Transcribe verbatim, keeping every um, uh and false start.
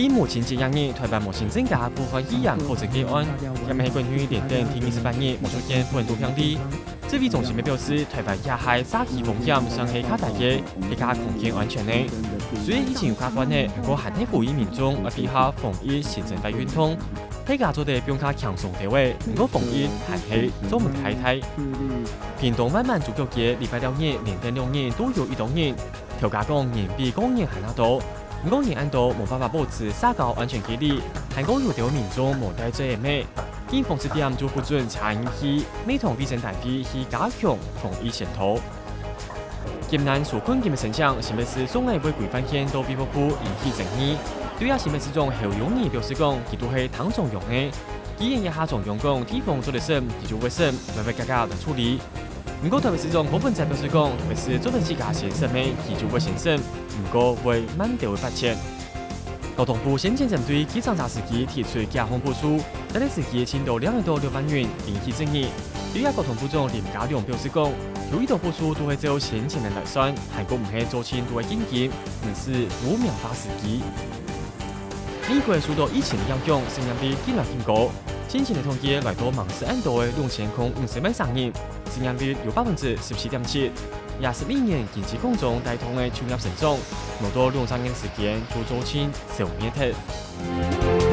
母親節這日，臺灣無新增加武漢肺炎確診個案，也毋係關於連登第二十八日無出現本土病例。指揮中心也表示，臺灣這下社區風險算係較低个，係較空間安全个。雖然疫情有較緩和，毋過還係呼籲民眾愛配合防疫行政會運動，大家做得放較輕鬆兜仔，毋過防疫還係做毋得太大。屏東萬巒豬腳街禮拜六日連登兩日都有一多人，頭家講人比過年還較多，毋過人恁多無辦法保持社交安全距離，還過有兜民眾無戴嘴仔乜，警方十點就不准車入去，乜同衛生單位去加強防疫宣導。金南受困境个申請，新北市總愛會規範件到衛福部引起爭議。對啊，新北市長侯友宜表示講，佢都係聽中央个。既然這下中央講地方做得審，佢就會審，會會遽遽來處理。毋過臺北市長柯文哲表示講，臺北市做得自家先審个，佢就會先審，毋過會慢兜仔發展。 交通部先前針對計程車司機提出加項補助，這類司機盡多領得到六萬元，引起爭議。對啊，交通部長林佳龍表示講，有一兜補助都會照先前个來算，還過毋係做盡都會緊緊，毋使污名化司機。美國受到疫情影響，感染率近來緊高，先前个統計來到猛死恁多个兩千空五十萬儕人，感染率有百分之十七點七。 也係十一年經濟空中帶動个就業成長，無到兩三年時間就做盡消滅忒。